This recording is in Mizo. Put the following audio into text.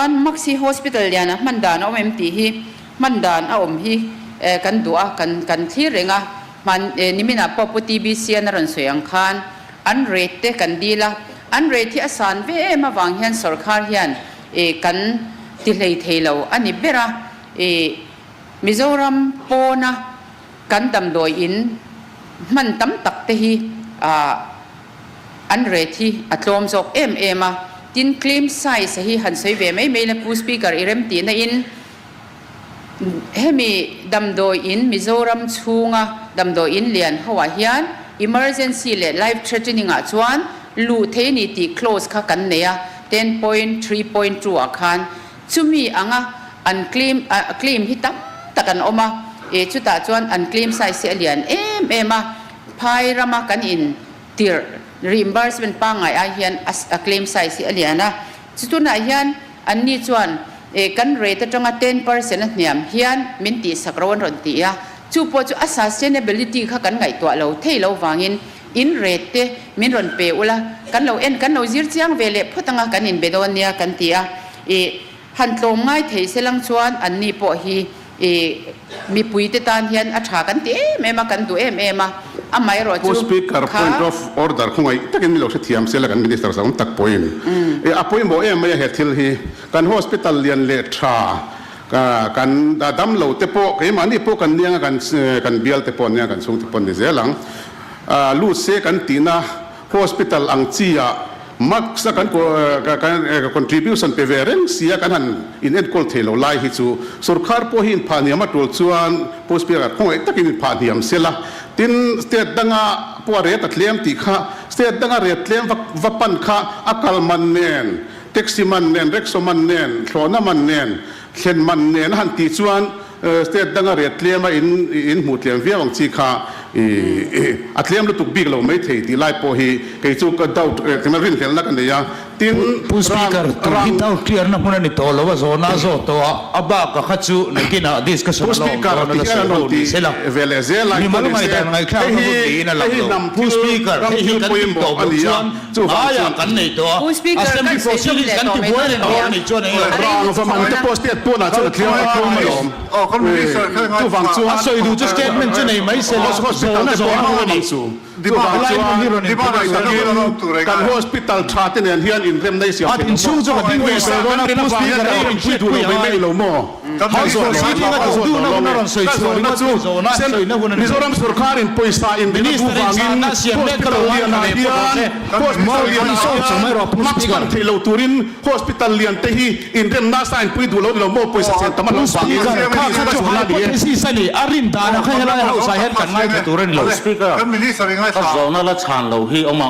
Chuan Maxi Hospital lianah hman dan a awm em tih hi hman dan a awm hi kan duh a, kan kan thlir reng a. Hman niminah pawh Pu TBC-an a rawn sawi ang khan an rate te kan dil a, an rate hi a san ve em avang hian sawrkhar hian kan ti hlei thei lo a ni ber a. Mizoram pawna kan damdawi in hman tam tak te hi an rate hi a tlawm zawk em em a, tin claim size hi han sawi ve mai mai la Pu Speaker i rem tihna in hemi damdawi in Mizoram chhunga damdawi in lian ho ah hian emergency leh life threatening ah chuan luh thei a ni tih clause kha kan nei a 10.3.2 ah khan Chumi anga an claim claim hi tam tak an awm a, e chutah chuan an claim size hi a lian em em a, phai rama kan in tirh reimbursement pangngai ai hian a claim size hi a lian a, chu tunah hian anni chuan e kan rate atanga 10% a hniam hian min tihsak ro an rawn ti a, chu pawh chu a sustainability kha kan ngaihtuah lo thei lo vangin in rate te min rawn pe ula, kan lo en kan lo zir chiang ve leh phawt anga kan inbe dawn nia kan ti a, ih han tlawm ngai thei se lang chuan an ni pawh hi ih mipui te tan hian a tha kan ti em em a, kan duh em em a, amaherawh Pu chu Speaker, kha. Point of order khawngaih takin min lo hrethiam se la kan Minister zawng tak pawhin ih a pawimawh em mai a he thil hi kan hospital lian leh tha kan dam lo te pawh keimahni pawh kan niang a kan kan bial te pawh nia kan chhungte pawh ni zel ang. Lut se kan tihna hospital ang chi ah max a kan contribution pe ve reng sia kan han in enkawl thei lo lai hi chu sorkar pawh hi inphah hniam a tul chuan Pu Speaker khawngaih takin inphah hniam se la. Tin, state danga pawh a ret a tlem tih kha state danga ret tlem va pan kha a kal man nen, taxi man nen, rickshaw man nen, thlawhna man nen, thlen man nen a han tih chuan State danga riat tlem a in in hmuh tlem viau ang chi kha i a tlem lutuk bik lo mai thei tih lai pawh hi kei chu ka doubt tina rinhlelhna ka nei a, tin Pu Speaker, rang tun hi rang. doubt clear na hmun a ni tawh lo a, zawhna a zawh tawh a, a bak a kha chu nakinah discussion Pu a la awm Speaker dawn a ti la hian sawi an ho rawn ni ti se la. ve leh zel a, Mimal engpawh ni se ngaihdan ngaihthlak hei na hi hun niin a hei lang hi lo. hnam Pu thil Speaker, ram hei hi thil kan tih pawimawh tawh a loh ni a, chuan chuvang aia chuan kan nei tawh a, Pu Speaker, kan Assembly sawi tum proceedings leh kan tawh ti mai buai dawn reng a dawn nia. a nih chuan eng nge A rei Rang lutuk va man tawh te na. pawh state pawnah chuan a tliang a tlawm alawm. Chuvang A chuan sawi duh chu statement chu nei mai se la, hospital zawhna te pawh zawhna a hun a awm ni. ang chu. Chuvang Helai hmun hi rawn chuan input takin kan hospital tha te nen hian inremna i siam A thei lo maw? inchhung chu ka ding ve Pawisa fel dawn a, kan Pu avang hian Speaker kan ei rawn inpui duh hriatpui lo mai a mai ngai. lo maw? House proceeding a duh duhna hun a rawn sawi Ka chhuah zawhna ringawt chu hi zawhna sawina hun a ni lo. Mizoram sorkarin pawisa inrem a duh Minister in vangin chhanna siam mek ka hospital lo lianah ngaithla ve pawh rawh hian se. hospital lianah hian mask hman theih lo turin hospital lian te hi Inremna sign pui duh lo ni lo maw pawisa chen tam a Pu lo vangin Speaker, kha kha chu hypothesis a ni, a rin danah kha helai house ah hian kan ngaithla tur a ni lo. Speaker, ka zawhna la chhan lo hi awm a.